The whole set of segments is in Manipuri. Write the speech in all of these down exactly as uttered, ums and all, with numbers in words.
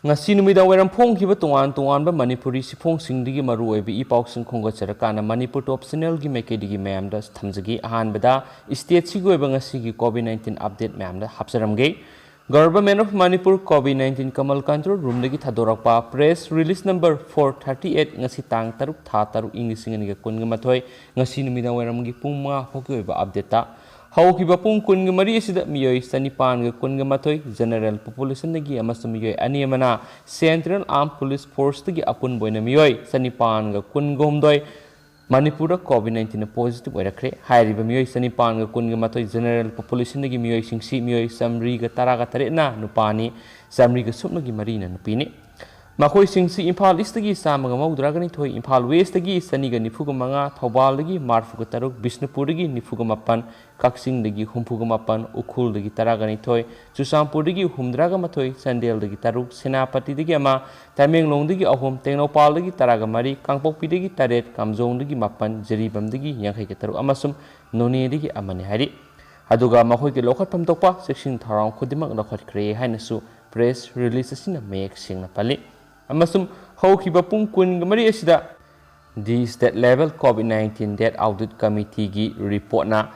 ꯉꯁꯤ ꯅꯨꯃꯤꯗꯥꯡ ꯋꯥꯏꯔꯝ ꯐꯣꯡꯈꯤꯕ ꯇꯣꯉꯥꯟ ꯇꯣꯉꯥꯟꯕ ꯃꯅꯤꯄꯨꯔꯤ ꯁꯤꯐꯣꯡꯁꯤꯡꯗꯒꯤ ꯃꯔꯨꯑꯣꯏꯕ ꯏ ꯄꯥꯎꯁꯤꯡ ꯈꯣꯝꯒꯠꯆꯔꯀꯥꯟꯗ ꯃꯅꯤꯄꯨꯔ ꯇꯣꯞ ꯆꯦꯅꯦꯜꯒꯤ ꯃꯥꯏꯀꯩꯗꯒꯤ ꯃꯌꯥꯝꯗ ꯊꯝꯖꯒꯦ꯫ ꯑꯍꯥꯟꯕꯗ ꯁ꯭ꯇꯦꯠꯁꯤꯒꯤ ꯑꯣꯏꯕ ꯉꯁꯤꯒꯤ ꯀꯣꯚꯤꯗ ꯅꯥꯏꯟꯇꯤꯟ ꯑꯞꯗꯦꯠ ꯃꯌꯥꯝꯗ ꯍꯥꯞꯆꯔꯝꯒꯦ꯫ Government of Manipur COVID nineteen ꯀꯃꯜ ꯀꯟꯇ꯭ꯔꯣꯜ ꯔꯨꯝꯗꯒꯤ ꯊꯥꯗꯣꯔꯛꯄ press release number four thirty eight, ꯉꯁꯤ ꯇꯥꯡ ꯇꯔꯨꯛ, ꯊꯥ ꯇꯔꯨꯛ, ꯏꯪ ꯂꯤꯁꯤꯡ ꯑꯅꯤꯒ ꯀꯨꯟꯒ ꯃꯥꯊꯣꯏ, ꯉꯁꯤ ꯅꯨꯃꯤꯗꯥꯡ ꯋꯥꯏꯔꯝꯒꯤ ꯄꯨꯡ ꯃꯉꯥ ꯐꯥꯎꯒꯤ ꯑꯣꯏꯕ ꯑꯞꯗꯦꯠꯇ ꯍꯧꯈꯤꯕ ꯄꯨꯡ ꯀꯨꯟꯒ ꯃꯔꯤ ꯑꯁꯤꯗ ꯃꯤꯑꯣꯏ ꯆꯅꯤꯄꯥꯟꯒ ꯀꯨꯟꯒ ꯃꯥꯊꯣꯏ ꯖꯦꯅꯔꯦꯜ ꯄꯣꯄꯨꯂꯦꯁꯟꯗꯒꯤ ꯑꯃꯁꯨꯡ ꯃꯤꯑꯣꯏ ꯑꯅꯤ ꯑꯃꯅ ꯁꯦꯟꯇ꯭ꯔꯦꯜ ꯑꯥꯔꯝ ꯄꯨꯂꯤꯁ ꯐꯣꯔꯁꯇꯒꯤ ꯑꯄꯨꯟꯕ ꯑꯣꯏꯅ ꯃꯤꯑꯣꯏ ꯆꯅꯤꯄꯥꯟꯒ ꯀꯨꯟꯒ ꯍꯨꯝꯗꯣꯏ ꯃꯅꯤꯄꯨꯔꯗ ꯀꯣꯚꯤꯗ ꯅꯥꯏꯟꯇꯤꯟꯅ ꯄꯣꯖꯤꯇꯤꯚ ꯑꯣꯏꯔꯛꯈ꯭ꯔꯦ꯫ ꯍꯥꯏꯔꯤꯕ ꯃꯤꯑꯣꯏ ꯆꯅꯤꯄꯥꯟꯒ ꯀꯨꯟꯒ ꯃꯥꯊꯣꯏ ꯖꯦꯅꯔꯦꯜ ꯄꯣꯄꯨꯂꯦꯁꯟꯗꯒꯤ ꯃꯤꯑꯣꯏꯁꯤꯡꯁꯤ ꯃꯤꯑꯣꯏ ꯆꯥꯃꯔꯤꯒ ꯇꯔꯥꯒ ꯇꯔꯦꯠꯅ ꯅꯨꯄꯥꯅꯤ, ꯆꯥꯃꯔꯤꯒ ꯁꯨꯞꯅꯒꯤ ꯃꯔꯤꯅ ꯅꯨꯄꯤꯅꯤ꯫ ꯃꯈꯣꯏꯁꯤꯡꯁꯤ ꯏꯝꯐꯥꯜ ꯏꯁꯇꯒꯤ ꯆꯥꯝꯃꯒ ꯃꯧꯗ꯭ꯔꯥꯒ ꯅꯤꯊꯣꯏ, ꯏꯝꯐꯥꯜ ꯋꯦꯁꯇꯒꯤ ꯆꯅꯤꯒ ꯅꯤꯐꯨꯒ ꯃꯉꯥ, ꯊꯧꯕꯥꯜꯗꯒꯤ ꯃꯔꯤꯐꯨꯒ ꯇꯔꯨꯛ, ꯕꯤꯁꯅꯨꯄꯨꯔꯗꯒꯤ ꯅꯤꯐꯨꯒ ꯃꯥꯄꯟ, ꯀꯛꯆꯤꯡꯗꯒꯤ ꯍꯨꯝꯐꯨꯒ ꯃꯥꯄꯟ, ꯎꯈ꯭ꯔꯨꯜꯗꯒꯤ ꯇꯔꯥꯒ ꯅꯤꯊꯣꯏ, ꯆꯨꯔꯆꯥꯟꯄꯨꯔꯗꯒꯤ ꯍꯨꯝꯗ꯭ꯔꯥꯒ ꯃꯥꯊꯣꯏ, ꯆꯥꯟꯗꯦꯜꯗꯒꯤ ꯇꯔꯨꯛ, ꯁꯦꯅꯥꯄꯇꯤꯗꯒꯤ ꯑꯃ, ꯇꯃꯦꯡꯂꯣꯡꯗꯒꯤ ꯑꯍꯨꯝ, ꯇꯦꯡꯅꯧꯄꯥꯜꯗꯒꯤ ꯇꯔꯥꯒ ꯃꯔꯤ, ꯀꯥꯡꯄꯣꯛꯄꯤꯗꯒꯤ ꯇꯔꯦꯠ, ꯀꯥꯝꯖꯣꯡꯗꯒꯤ ꯃꯥꯄꯟ, ꯖꯤꯔꯤꯕꯥꯝꯗꯒꯤ ꯌꯥꯡꯈꯩꯒ ꯇꯔꯨꯛ ꯑꯃꯁꯨꯡ ꯅꯣꯅꯦꯗꯒꯤ ꯑꯃꯅꯤ ꯍꯥꯏꯔꯤ꯫ ꯑꯗꯨꯒ ꯃꯈꯣꯏꯒꯤ ꯂꯧꯈꯠꯐꯝ ꯊꯣꯛꯄ ꯆꯦꯛꯁꯤꯟ ꯊꯧꯔꯥꯡ ꯈꯨꯗꯤꯡꯃꯛ ꯂꯧꯈꯠꯈ꯭ꯔꯦ ꯍꯥꯏꯅꯁꯨ ꯄ꯭ꯔꯦꯁ ꯔꯤꯂꯤꯁ ꯑꯁꯤꯅ ꯃꯌꯦꯛ ꯁꯦꯡꯅ ꯄꯜꯂꯤ꯫ ꯑꯃꯁꯨꯡ ꯍꯧꯈꯤꯕ ꯄꯨꯡ ꯀꯨꯟꯒ ꯃꯔꯤ ꯑꯁꯤꯗ The State Level COVID nineteen Death Audit Committeeꯒꯤ ꯔꯤꯄꯣꯔꯠꯅ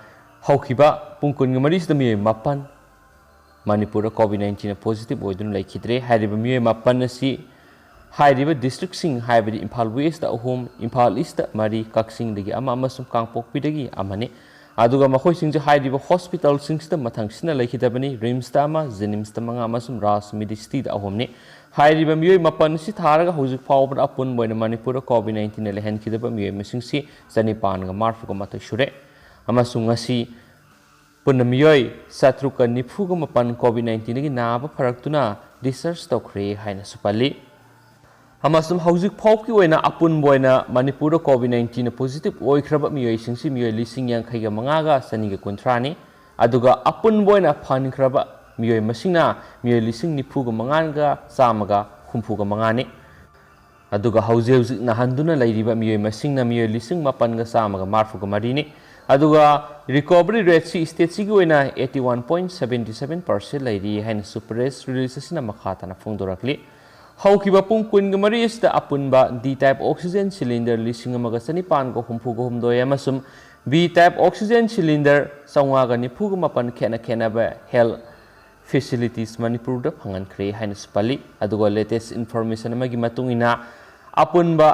ꯍꯧꯈꯤꯕ ꯄꯨꯡ ꯀꯨꯟꯒ ꯃꯔꯤꯁꯤꯗ ꯃꯤꯑꯣꯏ ꯃꯥꯄꯟ ꯃꯅꯤꯄꯨꯔꯗ ꯀꯣꯚꯤꯗ ꯅꯥꯏꯟꯇꯤꯟꯅ ꯄꯣꯖꯤꯇꯤꯚ ꯑꯣꯏꯗꯨꯅ ꯂꯩꯈꯤꯗ꯭ꯔꯦ꯫ ꯍꯥꯏꯔꯤꯕ ꯃꯤꯑꯣꯏ ꯃꯥꯄꯟ ꯑꯁꯤ ꯍꯥꯏꯔꯤꯕ ꯗꯤꯁꯇ꯭ꯔꯤꯛꯁꯤꯡ ꯍꯥꯏꯕꯗꯤ ꯏꯝꯐꯥꯜ ꯋꯦꯁꯇ ꯑꯍꯨꯝ, ꯏꯝꯐꯥꯜ ꯏꯁꯇ ꯃꯔꯤ, ꯀꯛꯆꯤꯡꯗꯒꯤ ꯑꯃ ꯑꯃꯁꯨꯡ ꯀꯥꯡꯄꯣꯛꯄꯤꯗꯒꯤ ꯑꯃꯅꯤ꯫ ꯑꯗꯨꯒ ꯃꯈꯣꯏꯁꯤꯡꯁꯦ ꯍꯥꯏꯔꯤꯕ ꯍꯣꯁꯄꯤꯇꯥꯜꯁꯤꯡꯁꯤꯗ ꯃꯊꯪꯁꯤꯅ ꯂꯩꯈꯤꯗꯕꯅꯤ: ꯔꯤꯝꯁꯇ ꯑꯃ, ꯖꯦꯅꯤꯝꯁꯇ ꯃꯉꯥ ꯑꯃꯁꯨꯡ ꯔꯥꯖ ꯃꯦꯗꯤꯁꯤꯇꯤꯗ ꯑꯍꯨꯝꯅꯤ꯫ ꯍꯥꯏꯔꯤꯕ ꯃꯤꯑꯣꯏ ꯃꯥꯄꯟ ꯑꯁꯤ ꯊꯥꯔꯒ ꯍꯧꯖꯤꯛ ꯐꯥꯎꯕꯗ ꯑꯄꯨꯟꯕ ꯑꯣꯏꯅ ꯃꯅꯤꯄꯨꯔꯗ ꯀꯣꯚꯤꯗ ꯅꯥꯏꯟꯇꯤꯟꯅ ꯂꯩꯍꯟꯈꯤꯗꯕ ꯃꯤꯑꯣꯏ ꯃꯁꯤꯡꯁꯤ ꯆꯅꯤꯄꯥꯟꯒ ꯃꯔꯤꯐꯨꯒ ꯃꯥꯊꯣꯏ ꯁꯨꯔꯦ꯫ ꯑꯃꯁꯨꯡ ꯉꯁꯤ ꯄꯨꯟꯅ ꯃꯤꯑꯣꯏ ꯆꯥꯇ꯭ꯔꯨꯛꯀ ꯅꯤꯐꯨꯒ ꯃꯥꯄꯟ ꯀꯣꯚꯤꯗ ꯅꯥꯏꯟꯇꯤꯟꯗꯒꯤ ꯅꯥꯕ ꯐꯔꯛꯇꯨꯅ ꯗꯤꯁꯆꯥꯔꯖ ꯇꯧꯈ꯭ꯔꯦ ꯍꯥꯏꯅꯁꯨ ꯄꯜꯂꯤ꯫ ꯑꯃꯁꯨꯡ ꯍꯧꯖꯤꯛ ꯐꯥꯎꯕꯒꯤ ꯑꯣꯏꯅ ꯑꯄꯨꯟꯕ ꯑꯣꯏꯅ ꯃꯅꯤꯄꯨꯔꯗ ꯀꯣꯚꯤꯗ ꯅꯥꯏꯟꯇꯤꯟꯅ ꯄꯣꯖꯤꯇꯤꯚ ꯑꯣꯏꯈ꯭ꯔꯕ ꯃꯤꯑꯣꯏꯁꯤꯡꯁꯤ ꯃꯤꯑꯣꯏ ꯂꯤꯁꯤꯡ ꯌꯥꯡꯈꯩꯒ ꯃꯉꯥꯒ ꯆꯅꯤꯒ ꯀꯨꯟꯊ꯭ꯔꯥꯅꯤ꯫ ꯑꯗꯨꯒ ꯑꯄꯨꯟꯕ ꯑꯣꯏꯅ ꯐꯍꯟꯈ꯭ꯔꯕ ꯃꯤꯑꯣꯏ ꯃꯁꯤꯡꯅ ꯃꯤꯑꯣꯏ ꯂꯤꯁꯤꯡ ꯅꯤꯐꯨꯒ ꯃꯉꯥꯒ ꯆꯥꯝꯃꯒ ꯍꯨꯝꯐꯨꯒ ꯃꯉꯥꯅꯤ꯫ ꯑꯗꯨꯒ ꯍꯧꯖꯤꯛ ꯍꯧꯖꯤꯛ ꯅꯥꯍꯟꯗꯨꯅ ꯂꯩꯔꯤꯕ ꯃꯤꯑꯣꯏ ꯃꯁꯤꯡꯅ ꯃꯤꯑꯣꯏ ꯂꯤꯁꯤꯡ ꯃꯥꯄꯟꯒ ꯆꯥꯝꯃꯒ ꯃꯔꯤꯐꯨꯒ ꯃꯔꯤꯅꯤ꯫ ꯑꯗꯨꯒ ꯔꯤꯀꯣꯚꯔꯤ ꯔꯦꯠꯁꯤ ꯁ꯭ꯇꯦꯠꯁꯤꯒꯤ ꯑꯣꯏꯅ eighty one point seventy seven percent ꯂꯩꯔꯤ ꯍꯥꯏꯅꯁꯨ ꯄ꯭ꯔꯦꯁ ꯔꯤꯂꯤꯁ ꯑꯁꯤꯅ ꯃꯈꯥ ꯇꯥꯅ ꯐꯣꯡꯗꯣꯔꯛꯂꯤ꯫ ꯍꯧꯈꯤꯕ ꯄꯨꯡ ꯀꯨꯟꯒ ꯃꯔꯤ ꯑꯁꯤꯗ ꯑꯄꯨꯟꯕ D type oxygen cylinder ꯂꯤꯁꯤꯡ ꯑꯃꯒ ꯆꯅꯤꯄꯥꯟꯒ ꯍꯨꯝꯐꯨꯒ ꯍꯨꯝꯗꯣꯏ ꯑꯃꯁꯨꯡ B type oxygen cylinder ꯆꯥꯝꯃꯉꯥꯒ ꯅꯤꯐꯨꯒ ꯃꯥꯄꯟ ꯈꯦꯠꯅ ꯈꯦꯠꯅꯕ health facilities ꯃꯅꯤꯄꯨꯔꯗ ꯐꯪꯍꯟꯈ꯭ꯔꯦ ꯍꯥꯏꯅꯁꯨ ꯄꯜꯂꯤ꯫ ꯑꯗꯨꯒ latest information ꯑꯃꯒꯤ ꯃꯇꯨꯡ ꯏꯟꯅ, ꯑꯄꯨꯟꯕ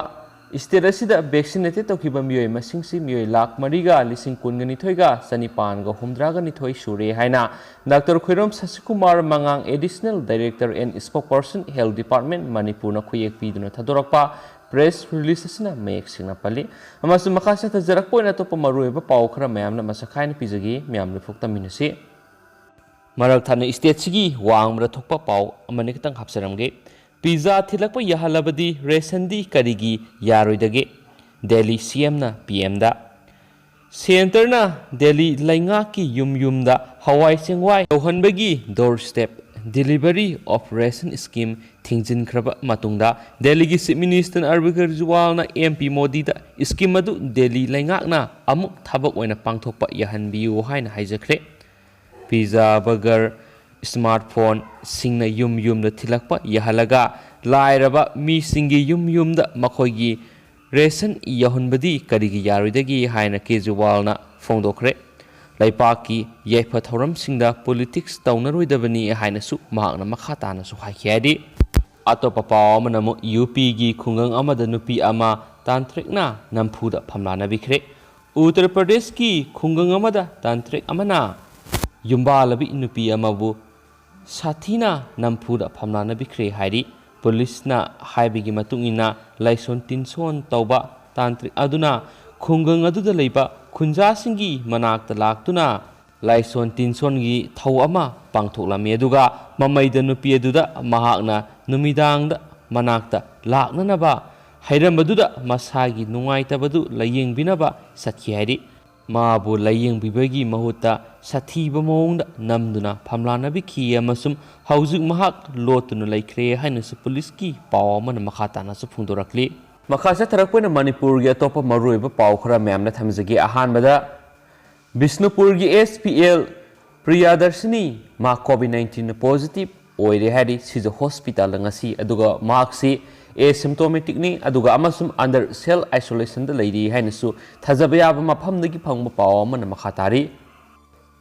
state ꯑꯁꯤꯗ vaccinated ꯇꯧꯈꯤꯕ ꯃꯤꯑꯣꯏ ꯃꯁꯤꯡꯁꯤ ꯃꯤꯑꯣꯏ ꯂꯥꯈ ꯃꯔꯤꯒ ꯂꯤꯁꯤꯡ ꯀꯨꯟꯒ ꯅꯤꯊꯣꯏꯒ ꯆꯅꯤꯄꯥꯟꯒ ꯍꯨꯝꯗ꯭ꯔꯥꯒ ꯅꯤꯊꯣꯏ ꯁꯨꯔꯦ ꯍꯥꯏꯅ Doctor Khoirom ꯁꯁꯤꯀꯨꯃꯥꯔ ꯃꯉꯥꯡ, Additional Director and Spokesperson, Health Department, ꯃꯅꯤꯄꯨꯔꯅ ꯈꯨꯌꯦꯛ ꯄꯤꯗꯨꯅ ꯊꯥꯗꯣꯔꯛꯄ press release ꯑꯁꯤꯅ ꯃꯌꯦꯛ ꯁꯦꯡꯅ ꯄꯜꯂꯤ꯫ ꯑꯃꯁꯨꯡ ꯃꯈꯥ ꯆꯠꯊꯖꯔꯛꯄ ꯑꯣꯏꯅ ꯑꯇꯣꯞꯄ ꯃꯔꯨꯑꯣꯏꯕ ꯄꯥꯎ ꯈꯔ ꯃꯌꯥꯝꯅ ꯃꯁꯛ ꯈꯥꯏꯅ ꯄꯤꯖꯒꯦ꯫ ꯃꯌꯥꯝ ꯂꯣꯏꯐꯣꯛ ꯇꯝꯃꯤꯟꯅꯁꯤ꯫ ꯃꯔꯛ ꯊꯠꯅ stateꯁꯤꯒꯤ ꯋꯥꯡꯃꯗ ꯊꯣꯛꯄ ꯄꯥꯎ ꯑꯃꯅꯤ ꯈꯛꯇꯪ ꯍꯥꯞꯆꯔꯝꯒꯦ꯫ Pizza ꯊꯤꯜꯂꯛꯄ ꯌꯥꯍꯜꯂꯕꯗꯤ rationꯗꯤ ꯀꯔꯤꯒꯤ ꯌꯥꯔꯣꯏꯗꯒꯦ? ꯗꯦꯜꯂꯤ CMꯅ PMꯗ꯫ Centreꯅ ꯗꯦꯜꯂꯤ ꯂꯩꯉꯥꯛꯀꯤ ꯌꯨꯝ ꯌꯨꯝꯗ ꯍꯋꯥꯏ ꯆꯦꯡꯋꯥꯏ ꯌꯧꯍꯟꯕꯒꯤ doorstep delivery of ration scheme ꯊꯤꯡꯖꯤꯟꯈ꯭ꯔꯕ ꯃꯇꯨꯡꯗ, ꯗꯦꯜꯂꯤꯒꯤ Chief Minister ꯑꯔꯕꯤꯟꯗ ꯀꯦꯖꯔꯤꯋꯥꯜꯅ MP ꯃꯣꯗꯤꯗ scheme ꯑꯗꯨ ꯗꯦꯜꯂꯤ ꯂꯩꯉꯥꯛꯅ ꯑꯃꯨꯛ ꯊꯕꯛ ꯑꯣꯏꯅ ꯄꯥꯡꯊꯣꯛꯄ ꯌꯥꯍꯟꯕꯤꯌꯨ ꯍꯥꯏꯅ ꯍꯥꯏꯖꯈ꯭ꯔꯦ꯫ Pizza, burger, smartphoneꯁꯤꯡꯅ ꯌꯨꯝ ꯌꯨꯝꯗ ꯊꯤꯜꯂꯛꯄ ꯌꯥꯍꯜꯂꯒ, ꯂꯥꯏꯔꯕ ꯃꯤꯁꯤꯡꯒꯤ ꯌꯨꯝ ꯌꯨꯝꯗ ꯃꯈꯣꯏꯒꯤ ration ꯌꯧꯍꯟꯕꯗꯤ ꯀꯔꯤꯒꯤ ꯌꯥꯔꯣꯏꯗꯒꯦ ꯍꯥꯏꯅ ꯀꯦꯖꯔꯤꯋꯥꯜꯅ ꯐꯣꯡꯗꯣꯛꯈ꯭ꯔꯦ꯫ ꯂꯩꯄꯥꯛꯀꯤ ꯌꯥꯏꯐ ꯊꯧꯔꯝꯁꯤꯡꯗ politics ꯇꯧꯅꯔꯣꯏꯗꯕꯅꯤ ꯍꯥꯏꯅꯁꯨ ꯃꯍꯥꯛꯅ ꯃꯈꯥ ꯇꯥꯅꯁꯨ ꯍꯥꯏꯈꯤ꯫ ꯍꯥꯏꯗꯤ, ꯑꯇꯣꯞꯄ ꯄꯥꯎ ꯑꯃꯅ ꯑꯃꯨꯛ UPꯒꯤ ꯈꯨꯡꯒꯪ ꯑꯃꯗ ꯅꯨꯄꯤ ꯑꯃ ꯇꯥꯟꯇ꯭ꯔꯤꯛꯅ ꯅꯝꯐꯨꯗ ꯐꯝꯂꯥꯅꯕꯤꯈ꯭ꯔꯦ꯫ ꯎꯠꯇꯔ ꯄ꯭ꯔꯗꯦꯁꯀꯤ ꯈꯨꯡꯒꯪ ꯑꯃꯗ ꯇꯥꯟꯇ꯭ꯔꯤꯛ ꯑꯃꯅ ꯌꯨꯝꯕꯥꯜꯂꯕꯤ ꯅꯨꯄꯤ ꯑꯃꯕꯨ ꯁꯥꯊꯤꯅ ꯅꯝꯐꯨꯗ ꯐꯝꯂꯥꯅꯕꯤꯈ꯭ꯔꯦ ꯍꯥꯏꯔꯤ꯫ ꯄꯨꯂꯤꯁꯅ ꯍꯥꯏꯕꯒꯤ ꯃꯇꯨꯡ ꯏꯟꯅ, ꯂꯥꯏꯁꯣꯟ ꯇꯤꯟꯁꯣꯟ ꯇꯧꯕ ꯇꯥꯟꯇ꯭ꯔꯤꯛ ꯑꯗꯨꯅ ꯈꯨꯡꯒꯪ ꯑꯗꯨꯗ ꯂꯩꯕ ꯈꯨꯟꯖꯥꯁꯤꯡꯒꯤ ꯃꯅꯥꯛꯇ ꯂꯥꯛꯇꯨꯅ ꯂꯥꯏꯁꯣꯟ ꯇꯤꯟꯁꯣꯟꯒꯤ ꯊꯧ ꯑꯃ ꯄꯥꯡꯊꯣꯛꯂꯝꯃꯤ꯫ ꯑꯗꯨꯒ ꯃꯃꯩꯗ ꯅꯨꯄꯤ ꯑꯗꯨꯗ ꯃꯍꯥꯛꯅ ꯅꯨꯃꯤꯗꯥꯡꯗ ꯃꯅꯥꯛꯇ ꯂꯥꯛꯅꯅꯕ ꯍꯥꯏꯔꯝꯕꯗꯨꯗ ꯃꯁꯥꯒꯤ ꯅꯨꯡꯉꯥꯏꯇꯕꯗꯨ ꯂꯥꯏꯌꯦꯡꯕꯤꯅꯕ ꯆꯠꯈꯤ ꯍꯥꯏꯔꯤ꯫ ꯃꯥꯕꯨ ꯂꯥꯏꯌꯦꯡꯕꯤꯕꯒꯤ ꯃꯍꯨꯠꯇ ꯁꯥꯊꯤꯕ ꯃꯑꯣꯡꯗ ꯅꯝꯗꯨꯅ ꯐꯝꯂꯥꯅꯕꯤꯈꯤ ꯑꯃꯁꯨꯡ ꯍꯧꯖꯤꯛ ꯃꯍꯥꯛ ꯂꯣꯠꯇꯨꯅ ꯂꯩꯈ꯭ꯔꯦ ꯍꯥꯏꯅꯁꯨ ꯄꯨꯂꯤꯁꯀꯤ ꯄꯥꯎ ꯑꯃꯅ ꯃꯈꯥ ꯇꯥꯅꯁꯨ ꯐꯣꯡꯗꯣꯔꯛꯂꯤ꯫ ꯃꯈꯥ ꯆꯠꯊꯔꯛꯄ ꯑꯣꯏꯅ ꯃꯅꯤꯄꯨꯔꯒꯤ ꯑꯇꯣꯞꯄ ꯃꯔꯨꯑꯣꯏꯕ ꯄꯥꯎ ꯈꯔ ꯃꯌꯥꯝꯅ ꯊꯝꯖꯒꯦ꯫ ꯑꯍꯥꯟꯕꯗ, ꯕꯤꯁꯅꯨꯄꯨꯔꯒꯤ SPL ꯄ꯭ꯔꯤꯌꯥꯗꯔꯁꯤꯅꯤ ꯃꯥ COVID nineteen positive ꯑꯣꯏꯔꯦ ꯍꯥꯏꯔꯤ ꯁꯤꯖ ꯍꯣꯁꯄꯤꯇꯥꯜꯗ ꯉꯁꯤ꯫ ꯑꯗꯨꯒ ꯃꯍꯥꯛꯁꯤ asymptomaticꯅꯤ, ꯑꯗꯨꯒ ꯑꯃꯁꯨꯡ under self isolationꯗ ꯂꯩꯔꯤ ꯍꯥꯏꯅꯁꯨ ꯊꯥꯖꯕ ꯌꯥꯕ ꯃꯐꯝꯗꯒꯤ ꯐꯪꯕ ꯄꯥꯎ ꯑꯃꯅ ꯃꯈꯥ ꯇꯥꯔꯤ꯫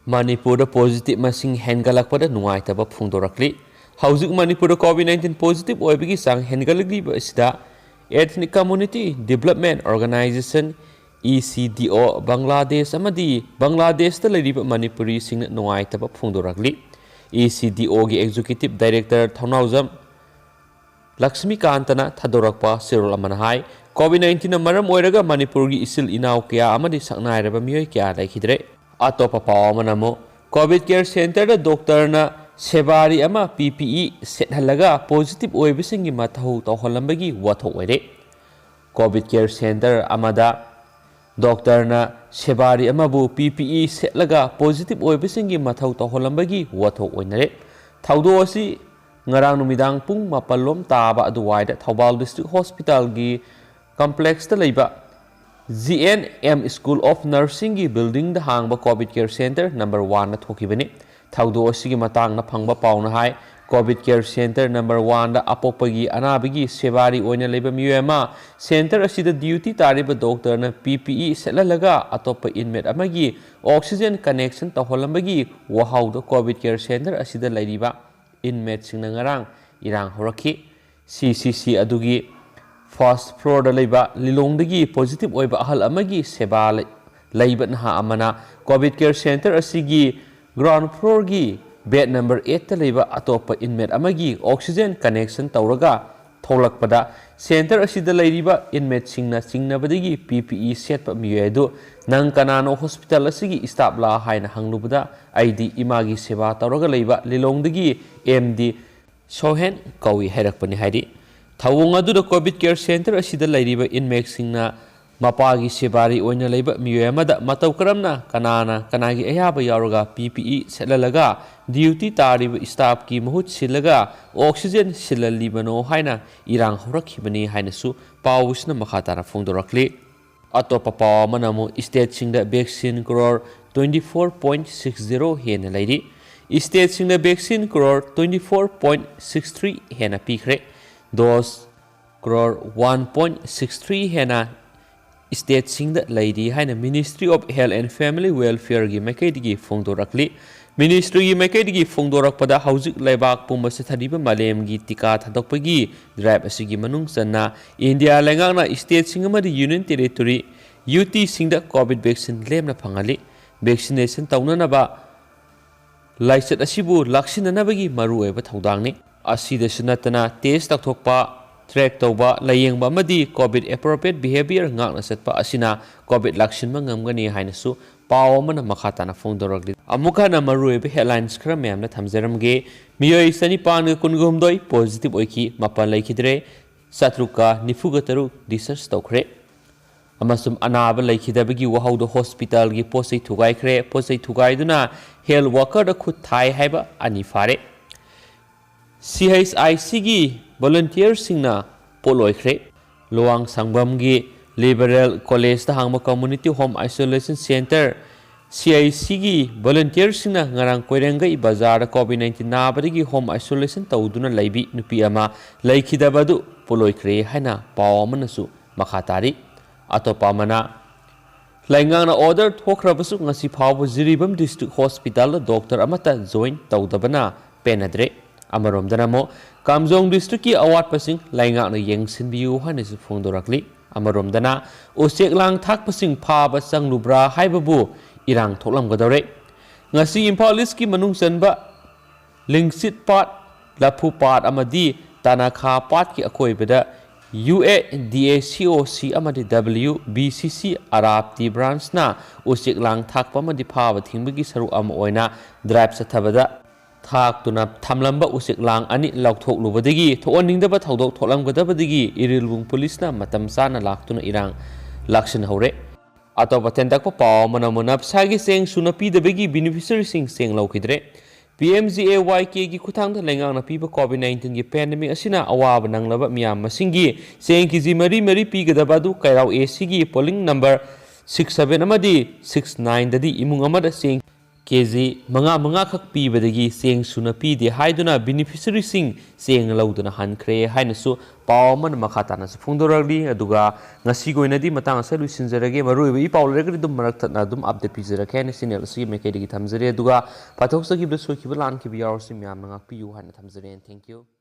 ꯃꯅꯤꯄꯨꯔꯗ positive ꯃꯁꯤꯡ ꯍꯦꯟꯒꯠꯂꯛꯄꯗ ꯅꯨꯡꯉꯥꯏꯇꯕ ꯐꯣꯡꯗꯣꯔꯛꯂꯤ꯫ ꯍꯧꯖꯤꯛ ꯃꯅꯤꯄꯨꯔꯗ COVID nineteen positive ꯑꯣꯏꯕꯒꯤ ꯆꯥꯡ ꯍꯦꯟꯒꯠꯂꯛꯂꯤꯕ ꯑꯁꯤꯗ Ethnic Community Development Organization, ECDO, Bangladesh ꯑꯃꯗꯤ ꯕꯪꯒ꯭ꯂꯥꯗꯦꯁꯇ ꯂꯩꯔꯤꯕ ꯃꯅꯤꯄꯨꯔꯤꯁꯤꯡꯅ ꯅꯨꯡꯉꯥꯏꯇꯕ ꯐꯣꯡꯗꯣꯔꯛꯂꯤ꯫ ECDOꯒꯤ executive director ꯊꯧꯅꯥꯎꯖꯝ ꯂꯛꯁꯃꯤꯀꯥꯟꯇꯅ ꯊꯥꯗꯣꯔꯛꯄ ꯆꯦꯔꯣꯜ ꯑꯃꯅ ꯍꯥꯏ, COVID nineteenꯅ ꯃꯔꯝ ꯑꯣꯏꯔꯒ ꯃꯅꯤꯄꯨꯔꯒꯤ ꯏꯆꯤꯜ ꯏꯅꯥꯎ ꯀꯌꯥ ꯑꯃꯗꯤ ꯁꯛꯅꯥꯏꯔꯕ ꯃꯤꯑꯣꯏ ꯀꯌꯥ ꯂꯩꯈꯤꯗ꯭ꯔꯦ꯫ ꯑꯇꯣꯞꯄ ꯄꯥꯎ ꯑꯃꯅ ꯑꯃꯨꯛ COVID care centreꯗ doctorꯅ ꯁꯦꯕꯥꯔꯤ ꯑꯃ PPE ꯁꯦꯠꯍꯜꯂꯒ positive ꯑꯣꯏꯕꯁꯤꯡꯒꯤ ꯃꯊꯧ ꯇꯧꯍꯜꯂꯝꯕꯒꯤ ꯋꯥꯊꯣꯛ ꯑꯣꯏꯔꯦ꯫ COVID care centre ꯑꯃꯗ doctorꯅ ꯁꯦꯕꯥꯔꯤ ꯑꯃꯕꯨ PPE ꯁꯦꯠꯂꯒ positive ꯑꯣꯏꯕꯁꯤꯡꯒꯤ ꯃꯊꯧ ꯇꯧꯍꯜꯂꯝꯕꯒꯤ ꯋꯥꯊꯣꯛ ꯑꯣꯏꯅꯔꯦ꯫ ꯊꯧꯗꯣꯛ ꯑꯁꯤ ꯉꯔꯥꯡ ꯅꯨꯃꯤꯗꯥꯡ ꯄꯨꯡ ꯃꯥꯄꯜ ꯂꯣꯝ ꯇꯥꯕ ꯑꯗꯨꯋꯥꯏꯗ ꯊꯧꯕꯥꯜ district hospitalꯒꯤ complexꯇ ꯂꯩꯕ G N M School of Nursingꯒꯤ buildingꯗ ꯍꯥꯡꯕ COVID care centre number oneꯗ ꯊꯣꯛꯈꯤꯕꯅꯤ꯫ ꯊꯧꯗꯣꯛ ꯑꯁꯤꯒꯤ ꯃꯇꯥꯡꯗ ꯐꯪꯕ ꯄꯥꯎꯅ ꯍꯥꯏ, COVID care centre number oneꯗ ꯑꯄꯣꯛꯄꯒꯤ ꯑꯅꯥꯕꯒꯤ ꯁꯦꯕꯥꯔꯤ ꯑꯣꯏꯅ ꯂꯩꯕ ꯃꯤꯑꯣꯏ ꯑꯃ centre ꯑꯁꯤꯗ duty ꯇꯥꯔꯤꯕ doctorꯅ PPE ꯁꯦꯠꯍꯜꯂꯒ ꯑꯇꯣꯞꯄ inmate ꯑꯃꯒꯤ oxygen connection ꯇꯧꯍꯜꯂꯝꯕꯒꯤ ꯋꯥꯍꯧꯗ COVID care centre ꯑꯁꯤꯗ ꯂꯩꯔꯤꯕ inmateꯁꯤꯡꯅ ꯉꯔꯥꯡ ꯏꯔꯥꯡ ꯍꯧꯔꯛꯈꯤ꯫ CCC ꯑꯗꯨꯒꯤ first floorꯗ ꯂꯩꯕ ꯂꯤꯂꯣꯡꯗꯒꯤ positive ꯑꯣꯏꯕ ꯑꯍꯜ ꯑꯃꯒꯤ ꯁꯦꯕꯥ ꯂꯩ-, ꯂꯩꯕ ꯅꯍꯥ ꯑꯃꯅ COVID care centre ꯑꯁꯤꯒꯤ ground floorꯒꯤ bed number eightꯇ ꯂꯩꯕ ꯑꯇꯣꯞꯄ inmate ꯑꯃꯒꯤ oxygen connection ꯇꯧꯔꯒ ꯊꯣꯛꯂꯛꯄꯗ centre ꯑꯁꯤꯗ ꯂꯩꯔꯤꯕ inmateꯁꯤꯡꯅ ꯆꯤꯡꯅꯕꯗꯒꯤ PPE ꯁꯦꯠꯄ ꯃꯤꯑꯣꯏ ꯑꯗꯨ "ꯅꯪ ꯀꯅꯥꯅꯣ, hospital ꯑꯁꯤꯒꯤ staffꯂꯥ?" ꯍꯥꯏꯅ ꯍꯪꯂꯨꯕꯗ, "ꯑꯩꯗꯤ ꯏꯃꯥꯒꯤ ꯁꯦꯕꯥ ꯇꯧꯔꯒ ꯂꯩꯕ ꯂꯤꯂꯣꯡꯗꯒꯤ MD ꯁꯣꯍꯦꯟ ꯀꯧꯏ" ꯍꯥꯏꯔꯛꯄꯅꯤ ꯍꯥꯏꯔꯤ꯫ ꯊꯧꯑꯣꯡ ꯑꯗꯨꯗ COVID care centre ꯑꯁꯤꯗ ꯂꯩꯔꯤꯕ inmateꯁꯤꯡꯅ ꯃꯄꯥꯒꯤ ꯁꯦꯕꯥꯔꯤ ꯑꯣꯏꯅ ꯂꯩꯕ ꯃꯤꯑꯣꯏ ꯑꯃꯗ ꯃꯇꯧ ꯀꯔꯝꯅ, ꯀꯅꯥꯅ, ꯀꯅꯥꯒꯤ ꯑꯌꯥꯕ ꯌꯥꯎꯔꯒ PPE ꯁꯦꯠꯍꯜꯂꯒ duty ꯇꯥꯔꯤꯕ staffꯀꯤ ꯃꯍꯨꯠ ꯁꯤꯜꯂꯒ oxygen ꯁꯤꯜꯍꯜꯂꯤꯕꯅꯣ ꯍꯥꯏꯅ ꯏꯔꯥꯡ ꯍꯧꯔꯛꯈꯤꯕꯅꯤ ꯍꯥꯏꯅꯁꯨ ꯄꯥꯎꯁꯤꯅ ꯃꯈꯥ ꯇꯥꯅ ꯐꯣꯡꯗꯣꯔꯛꯂꯤ꯫ ꯑꯇꯣꯞꯄ ꯄꯥꯎ ꯑꯃꯅ ꯑꯃꯨꯛ stateꯁꯤꯡꯗ vaccine crore twenty four point six zero ꯍꯦꯟꯅ ꯂꯩꯔꯤ꯫ ꯁ꯭ꯇꯦꯠꯁꯤꯡꯗ vaccine crore twenty four point six three ꯍꯦꯟꯅ ꯄꯤꯈ꯭ꯔꯦ꯫ Dose crore one point six three ꯍꯦꯟꯅ ꯁ꯭ꯇꯦꯠꯁꯤꯡꯗ ꯂꯩꯔꯤ ꯍꯥꯏꯅ Ministry of Health and Family Welfareꯒꯤ ꯃꯥꯏꯀꯩꯗꯒꯤ ꯐꯣꯡꯗꯣꯔꯛꯂꯤ꯫ ꯃꯤꯅꯤꯁꯇ꯭ꯔꯤꯒꯤ ꯃꯥꯏꯀꯩꯗꯒꯤ ꯐꯣꯡꯗꯣꯔꯛꯄꯗ, ꯍꯧꯖꯤꯛ ꯂꯩꯕꯥꯛ ꯄꯨꯝꯕ ꯆꯠꯊꯔꯤꯕ ꯃꯥꯂꯦꯝꯒꯤ ꯇꯤꯀꯥ ꯊꯥꯗꯣꯛꯄꯒꯤ ꯗ꯭ꯔꯥꯏꯚ ꯑꯁꯤꯒꯤ ꯃꯅꯨꯡ ꯆꯟꯅ ꯏꯟꯗꯤꯌꯥ ꯂꯩꯉꯥꯛꯅ ꯁ꯭ꯇꯦꯠꯁꯤꯡ ꯑꯃꯗꯤ ꯌꯨꯅꯤꯌꯟ ꯇꯦꯔꯤꯇꯣꯔꯤ, ꯌꯨ ꯇꯤꯁꯤꯡꯗ ꯀꯣꯚꯤꯗ ꯚꯦꯛꯁꯤꯟ ꯂꯦꯝꯅ ꯐꯪꯍꯜꯂꯤ꯫ ꯚꯦꯛꯁꯤꯅꯦꯁꯟ ꯇꯧꯅꯅꯕ ꯂꯥꯏꯆꯠ ꯑꯁꯤꯕꯨ ꯂꯥꯛꯁꯤꯟꯅꯅꯕꯒꯤ ꯃꯔꯨꯑꯣꯏꯕ ꯊꯧꯗꯥꯡꯅꯤ꯫ ꯑꯁꯤꯗꯁꯨ ꯅꯠꯇꯅ, ꯇꯦꯁ ꯇꯧꯊꯣꯛꯄ, ꯇ꯭ꯔꯦꯛ ꯇꯧꯕ, ꯂꯥꯌꯦꯡꯕ ꯑꯃꯗꯤ ꯀꯣꯚꯤꯗ appropriate behaviour ꯉꯥꯛꯅ ꯆꯠꯄ ꯑꯁꯤꯅ ꯀꯣꯚꯤꯗ ꯂꯥꯛꯁꯤꯟꯕ ꯉꯝꯒꯅꯤ ꯍꯥꯏꯅꯁꯨ ꯄꯥꯎ ꯑꯃꯅ ꯃꯈꯥ ꯇꯥꯅ ꯐꯣꯡꯗꯣꯔꯛꯂꯤ꯫ ꯑꯃꯨꯛ ꯍꯟꯅ ꯃꯔꯨꯑꯣꯏꯕ headlines ꯈꯔ ꯃꯌꯥꯝꯅ ꯊꯝꯖꯔꯝꯒꯦ꯫ ꯃꯤꯑꯣꯏ ꯆꯅꯤꯄꯥꯟꯒ ꯀꯨꯟꯒ ꯍꯨꯝꯗꯣꯏ positive ꯑꯣꯏꯈꯤ, ꯃꯥꯄꯟ ꯂꯩꯈꯤꯗ꯭ꯔꯦ, ꯆꯥꯇ꯭ꯔꯨꯛꯀ ꯅꯤꯐꯨꯒ ꯇꯔꯨꯛ discharge ꯇꯧꯈ꯭ꯔꯦ꯫ ꯑꯃꯁꯨꯡ ꯑꯅꯥꯕ ꯂꯩꯈꯤꯗꯕꯒꯤ ꯋꯥꯍꯧꯗ ꯍꯣꯁꯄꯤꯇꯥꯜꯒꯤ ꯄꯣꯠ ꯆꯩ ꯊꯨꯒꯥꯏꯈ꯭ꯔꯦ꯫ ꯄꯣꯠ ꯆꯩ ꯊꯨꯒꯥꯏꯗꯨꯅ health workerꯗ ꯈꯨꯠ ꯊꯥꯏ ꯍꯥꯏꯕ ꯑꯅꯤ ꯐꯥꯔꯦ꯫ ꯁꯤ ꯑꯩꯆ ꯑꯥꯏ ꯁꯤꯒꯤ volunteerꯁꯤꯡꯅ ꯄꯣꯠꯂꯣꯏꯈ꯭ꯔꯦ꯫ ꯂꯨꯋꯥꯡ ꯁꯪꯕꯝꯒꯤ ꯂꯤꯕꯔꯦꯜ ꯀꯣꯂꯦꯖꯇ ꯍꯥꯡꯕ community home isolation centre, C I ꯁꯤꯒꯤ volunteerꯁꯤꯡꯅ ꯉꯔꯥꯡ ꯀꯣꯏꯔꯦꯡꯒꯩ ꯕꯖꯥꯔꯗ ꯀꯣꯚꯤꯗ nineteen ꯅꯥꯕꯗꯒꯤ home isolation ꯇꯧꯗꯨꯅ ꯂꯩꯕꯤ ꯅꯨꯄꯤ ꯑꯃ ꯂꯩꯈꯤꯗꯕ ꯑꯗꯨ ꯄꯣꯠꯂꯣꯏꯈ꯭ꯔꯦ ꯍꯥꯏꯅ ꯄꯥꯎ ꯑꯃꯅꯁꯨ ꯃꯈꯥ ꯇꯥꯔꯤ꯫ ꯑꯇꯣꯞꯄ ꯑꯃꯅ, ꯂꯩꯉꯥꯛꯅ order ꯊꯣꯛꯈ꯭ꯔꯕꯁꯨ ꯉꯁꯤ ꯐꯥꯎꯕ ꯖꯤꯔꯤꯕꯥꯝ district hospitalꯗ doctor ꯑꯃꯠꯇ join ꯇꯧꯗꯕꯅ ꯄꯦꯟꯅꯗ꯭ꯔꯦ꯫ ꯑꯃꯔꯣꯝꯗꯅ ꯑꯃꯨꯛ ꯀꯥꯝꯖꯣꯡ districtꯀꯤ ꯑꯋꯥꯠꯄꯁꯤꯡ ꯂꯩꯉꯥꯛꯅ ꯌꯦꯡꯁꯤꯟꯕꯤꯌꯨ ꯍꯥꯏꯅꯁꯨ ꯐꯣꯡꯗꯣꯔꯛꯂꯤ꯫ ꯑꯃꯔꯣꯝꯗꯅ ꯎꯆꯦꯛ ꯂꯥꯡ ꯊꯥꯛꯄꯁꯤꯡ ꯐꯥꯕ ꯆꯪꯂꯨꯕ꯭ꯔꯥ ꯍꯥꯏꯕꯕꯨ ꯏꯔꯥꯡ ꯊꯣꯛꯂꯝꯒꯗꯧꯔꯦ꯫ ꯉꯁꯤ ꯏꯝꯐꯥꯜ ꯏꯁꯀꯤ ꯃꯅꯨꯡ ꯆꯟꯕ ꯂꯤꯡꯆꯤꯠ ꯄꯥꯠ, ꯂꯐꯨ ꯄꯥꯠ ꯑꯃꯗꯤ ꯇꯥꯅꯈꯥ ꯄꯥꯠꯀꯤ ꯑꯀꯣꯏꯕꯗ ꯌꯨ ꯑꯦ ꯗꯤ ꯑꯦ ꯁꯤ ꯑꯣ ꯁꯤ ꯑꯃꯗꯤ ꯗꯕ꯭ꯂꯤꯎ ꯕꯤ ꯁꯤ ꯁꯤ ꯑꯔꯥꯞꯇꯤ branchꯅ ꯎꯆꯦꯛ ꯂꯥꯡ ꯊꯥꯛꯄ ꯑꯃꯗꯤ ꯐꯥꯕ ꯊꯤꯡꯕꯒꯤ ꯁꯔꯨꯛ ꯑꯃ ꯑꯣꯏꯅ drive ꯆꯠꯊꯕꯗ ꯊꯥꯛꯇꯨꯅ ꯊꯝꯂꯝꯕ ꯎꯆꯦꯛ ꯂꯥꯡ ꯑꯅꯤ ꯂꯧꯊꯣꯛꯂꯨꯕꯗꯒꯤ ꯊꯣꯛꯍꯟꯅꯤꯡꯗꯕ ꯊꯧꯗꯣꯛ ꯊꯣꯛꯂꯝꯒꯗꯕꯗꯒꯤ ꯏꯔꯤꯜꯕꯨꯡ ꯄꯨꯂꯤꯁꯅ ꯃꯇꯝ ꯆꯥꯅ ꯂꯥꯛꯇꯨꯅ ꯏꯔꯥꯡ ꯂꯥꯛꯁꯤꯟꯍꯧꯔꯦ꯫ ꯑꯇꯣꯞꯄ ꯊꯦꯟꯗꯛꯄ ꯄꯥꯎ ꯑꯃꯅ ꯑꯃꯨꯛ ꯅꯞꯁꯥꯒꯤ ꯆꯦꯡ ꯁꯨꯅ ꯄꯤꯗꯕꯒꯤ beneficiaryꯁꯤꯡ ꯆꯦꯡ ꯂꯧꯈꯤꯗ꯭ꯔꯦ꯫ ꯄꯤ ꯑꯦꯝ ꯖꯤ ꯑꯦ ꯋꯥꯏ ꯀꯦꯒꯤ ꯈꯨꯠꯊꯥꯡꯗ ꯂꯩꯉꯥꯛꯅ ꯄꯤꯕ ꯀꯣꯚꯤꯗ ꯅꯥꯏꯟꯇꯤꯟꯒꯤ ꯄꯦꯟꯗꯦꯃꯤꯛ ꯑꯁꯤꯅ ꯑꯋꯥꯕ ꯅꯪꯂꯕ ꯃꯤꯌꯥꯝ ꯃꯁꯤꯡꯒꯤ ꯆꯦꯡ ꯀꯦ ꯖꯤ ꯃꯔꯤ ꯃꯔꯤ ꯄꯤꯒꯗꯕ ꯑꯗꯨ ꯀꯩꯔꯥꯎ ꯑꯦ ꯁꯤꯒꯤ ꯄꯣꯂꯤꯡ ꯅꯝꯕꯔ ꯁꯤꯛꯁ ꯁꯚꯦꯟ ꯑꯃꯗꯤ ꯁꯤꯛꯁ ꯅꯥꯏꯟꯗꯗꯤ ꯏꯃꯨꯡ ꯑꯃꯗ ꯆꯦꯡ ꯀꯦ ꯖꯤ ꯃꯉꯥ ꯃꯉꯥꯈꯛ ꯄꯤꯕꯗꯒꯤ ꯆꯦꯡ ꯁꯨꯅ ꯄꯤꯗꯦ ꯍꯥꯏꯗꯨꯅ ꯕꯦꯅꯤꯐꯤꯁꯔꯤꯁꯤꯡ ꯆꯦꯡ ꯂꯧꯗꯅ ꯍꯟꯈ꯭ꯔꯦ ꯍꯥꯏꯅꯁꯨ ꯄꯥꯎ ꯑꯃꯅ ꯃꯈꯥ ꯇꯥꯅꯁꯨ ꯐꯣꯡꯗꯣꯔꯛꯂꯤ꯫ ꯑꯗꯨꯒ ꯉꯁꯤꯒꯤ ꯑꯣꯏꯅꯗꯤ ꯃꯇꯥꯡ ꯑꯁꯤꯗ ꯂꯣꯏꯁꯤꯟꯖꯔꯒꯦ꯫ ꯃꯔꯨꯑꯣꯏꯕ ꯏ ꯄꯥꯎ ꯂꯩꯔꯒꯗꯤ ꯑꯗꯨꯝ ꯃꯔꯛ ꯊꯠꯅ ꯑꯗꯨꯝ ꯑꯞꯗꯦꯠ ꯄꯤꯖꯔꯛꯀꯦ ꯍꯥꯏꯅ ꯆꯦꯅꯦꯜ ꯑꯁꯤꯒꯤ ꯃꯥꯏꯀꯩꯗꯒꯤ ꯊꯝꯖꯔꯤ꯫ ꯑꯗꯨꯒ ꯄꯥꯊꯣꯛꯆꯈꯤꯕꯗ ꯁꯣꯏꯈꯤꯕ ꯂꯥꯟꯈꯤꯕ ꯌꯥꯎꯔꯁꯨ ꯃꯌꯥꯝꯅ ꯉꯥꯛꯄꯤꯌꯨ ꯍꯥꯏꯅ ꯊꯝꯖꯔꯤ꯫ Thank you꯫